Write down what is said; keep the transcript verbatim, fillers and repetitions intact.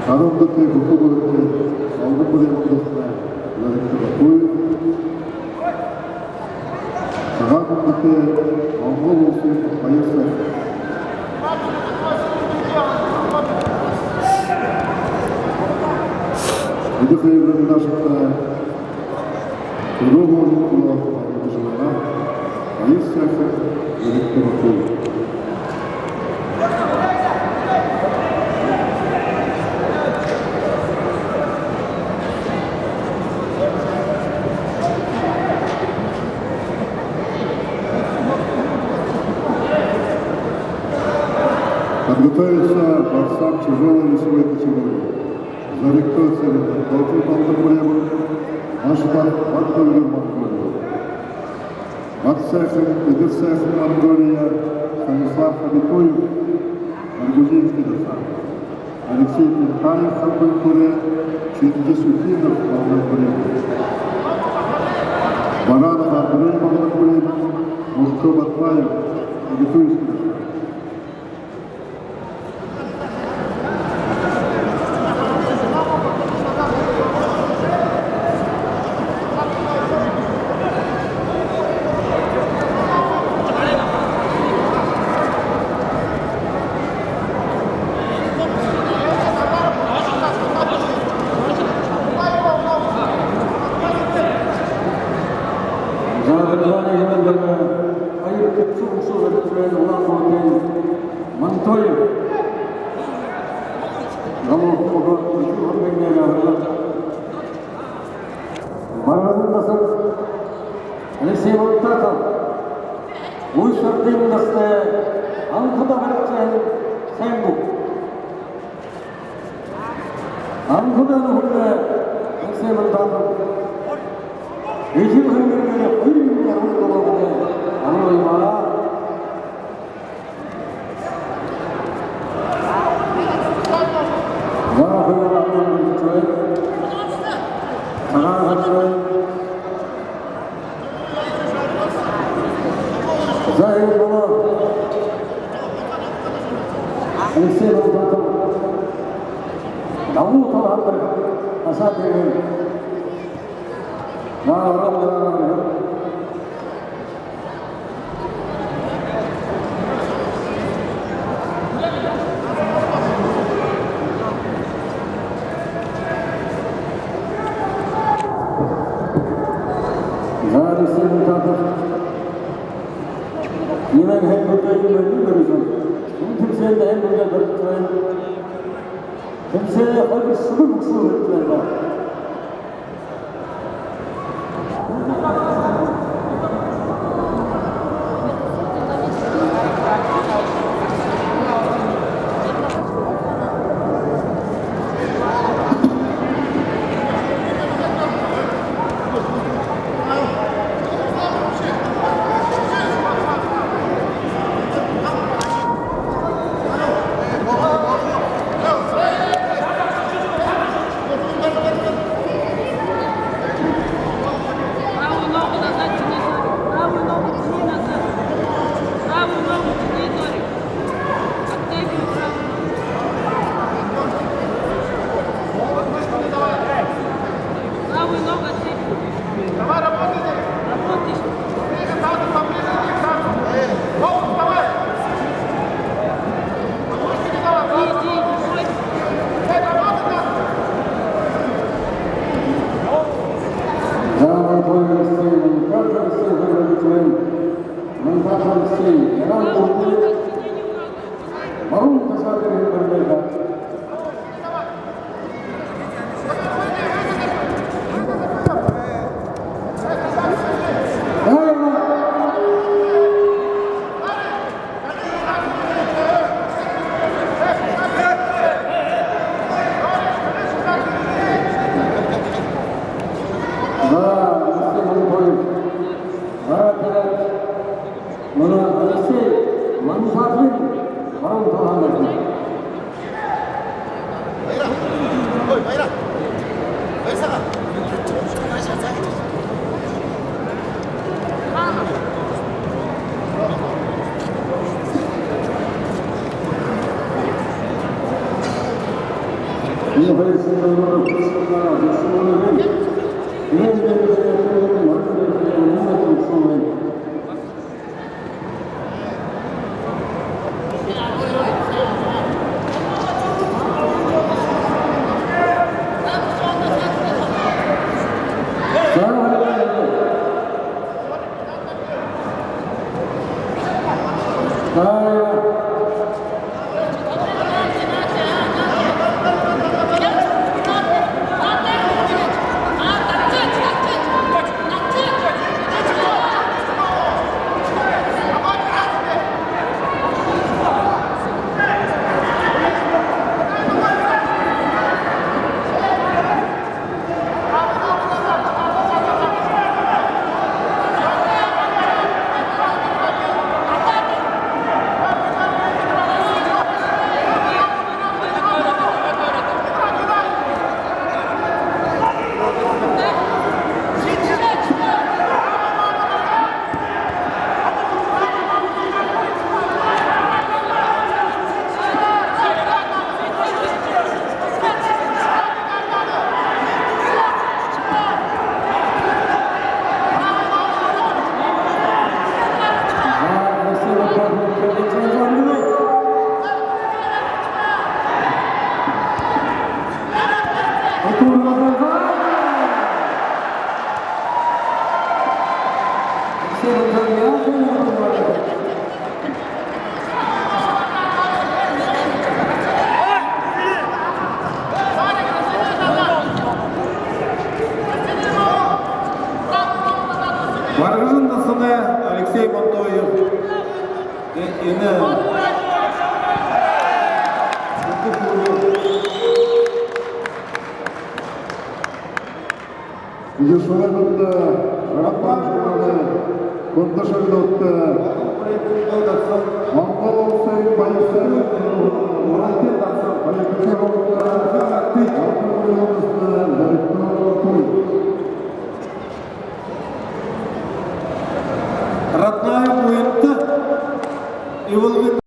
Арбан дүрбэтэй Бүхэ Бүлэг, Балдан Бэлимын дасанай Зоригто Батуев. Сагаан дүрбэтэй Монгол Уласай Баяр Сайхан. Эдэ хоёрын дасанай Түрүү һуури болон Баяр Сайхан, Зоригто Батуев. Подготовиться борцам тяжелой весовой категории. Зоригто Цырен, Батуев, Балдан Бэлимын, Баатар Батбүлгэн, Монголия. Баатар Сайхан, Эдэр Сайхан, Монголия, Станислав Хабитуев, Баргузинский дасан. Алексей Тунтаев, Хангын хүрээ, Чингис Ухинов, Балдан Бэлимын. Баранов Андрей, Балдан Бэлимын, Мурко Батбаев, Хабитуевский дасан. За, Германия, Германия, Германия. Хоёр, хэдэн шүлэг бэлдээ Улаан-Үдын Монтоев. Галуу хубаа, үхибүүн бэеэ абаржа. Баруун дасан Алексей Мантатов. Усть-Ордын дасанай анхудаа баригдажа байна Сэнгэ. Анхудаа нүхэрнэ Алексей Мантатов. Эжы һайндэрнэ хоёр мянга арбан долоон ондо амараа. За, хоёр амараа. Сагаан һара. За, энэ болоо. Алексей Мантатов. Галуу талаһаа асаа дээрэ. За, ороод гараа. За, Алексей Мантатов. Нэмэн һайн бүгэдэ юм байна, бэрсэн. Энэ тэмсээндэ һайн бүгэдэ бэрсэн. Тэмсээ хоёр шүлэг үгсүү хэрэгтэй байна. Правую ногу назад тяни, Зорик. Правую ногу тяни назад. Правую ногу тяни, Зорик. Оттягивай правую ногу. Правую ногу оттягивай. Давай, работай, Зорик. Работай. Двигай тазом поближе к тазу. Ногу вставай. Иди, иди, иди. За, Мантатов Алексей, Мантатов Алексей, Мантатов Алексей, Иран Бурдуев, баруун ташаа дээрэ бэрдээбэ. За, Алексей Мантатов. За, тиигээд мүнөө Алексей Мантатовай баруун талаһаа. Баргажан дасанай Алексей Монтоев. Э, энэ. Июшевай Рапан шугамда, Кундашевай Дутта, Монгол уласай баясай, Уралтын дасан баясай. Родная буянта, Иволгын